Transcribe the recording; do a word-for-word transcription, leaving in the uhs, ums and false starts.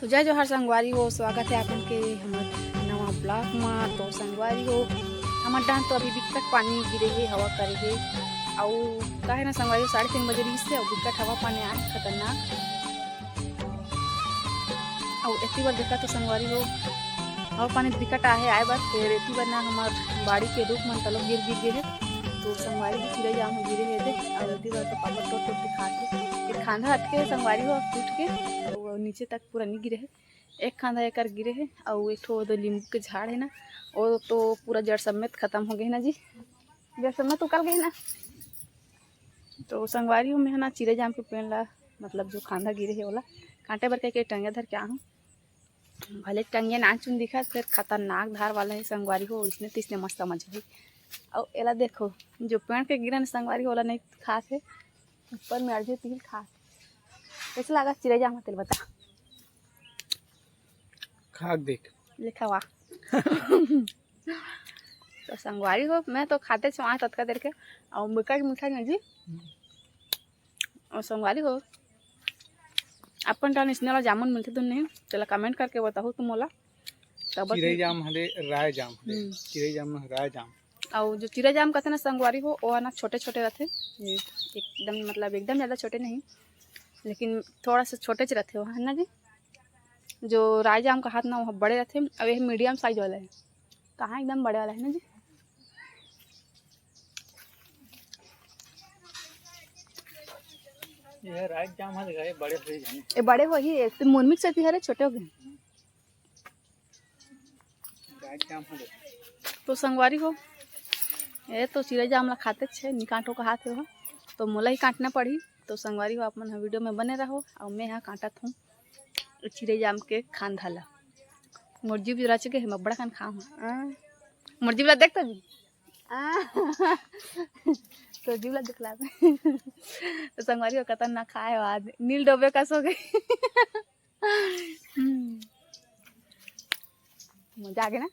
तो जय जोहार संगवारी हो, स्वागत है आपन के हमर नवा ब्लॉग मा। तो संगवारी हो, हमर डाहन तो अभी बिकट पानी गिरे हे, हवा करे हे, अउ काहे ना संगवारी हो, साढ़े तीन बजे रहिस हे अउ बिकट हवा पानी आए, खतरनाक। अउ एती बर देखा तो संगवारी हो, हवा पानी बिकट आहे आए बर, फेर एती बर ना हमर बाड़ी के रूख मन तलो गिर गिर गे हे। तो संगवारी हो, चिरई जाम हो गिरे हे दे, अउ एती बर तो पापा टोट टोट के खात हे। एक खांधा अटके हे संगवारी हो, टूट के, अउ नीचे तक पूरा नी गिरे हे। एक खांधा एकर गिरे हे, अउ एक ठो ओदे लींबू के झाड़ हे ना, वो तो पूरा जड़ समेत खतम हो गे हे ना जी, जड़ समेत उकल गे हे ना। तो संगवारी हो, मैं ह ना चिरई जाम के पेड़ ला, मतलब जो खांधा गिरे हे ओला काटे बर कहिके टंगिया धर के आहूँ। भले टंगिया नानचुन दिखत, फेर खतरनाक धार वाला हे संगवारी हो, इसने तिसने मस्त समझ होही। अउ एला देखो, जो पेड़ के गिरे हे ना संगवारी हो, ओला नहीं खात हे, ऊपर में अड़जे तिही ल खात हे। कइसे लागत चिरई जाम ह तेला बता। खा के देख। लिखा हुआ। तो संगवारी हो, मैं तो खाते छुआ ततका देर के, अउ बिकट मीठा नहीं जी। अउ संगवारी हो, अपन डाहन इसने वाला जामुन मिलथे तो नहीं, तेला comment करके बताहू तुम मोला। तब चिरई जाम हरे, राय जाम हरे। हम्म। चिरई जाम हरे, राय जाम। अउ जो चिरई जाम कहथे ना संगवारी हो, वो है ना छोटे छोटे रहथे, ये एकदम, मतलब एकदम ज़्यादा छोटे नहीं, लेकिन थोड़ा सा छोटे च रहथे वो, है ना जी। जो राय जाम कहत ना, वो बड़े रहथे, अउ ये medium size वाला है, कहाँ एकदम बड़े वाला है ना जी। ये राय जाम है, ये बड़े हो ही जाने। ये बड़े हो ही, ये तो मुर्मी के सेती हरे, छोटे हो गए। राय जाम है। तो संगवारी हो, ये तो चिरई जाम ला खाते छे, नी काटो कहत हे हो, तो मोला ही काटना पड़ही। तो संगवारी हो, आप मन ह video में बने रहो, अउ मैं ह काटत हूँ चिरई जाम के खांधा ला। मोर जीभ रच गे हे, मैं बड़ा खान खाऊँ। आ, मोर जीभ ला देख तो जी। आ, तो जीभ ला दिखला। तो संगवारी हो, कतन ना खाए हो आज, नील डोबे कस हो गई। हम्म। मजा आ गया ना?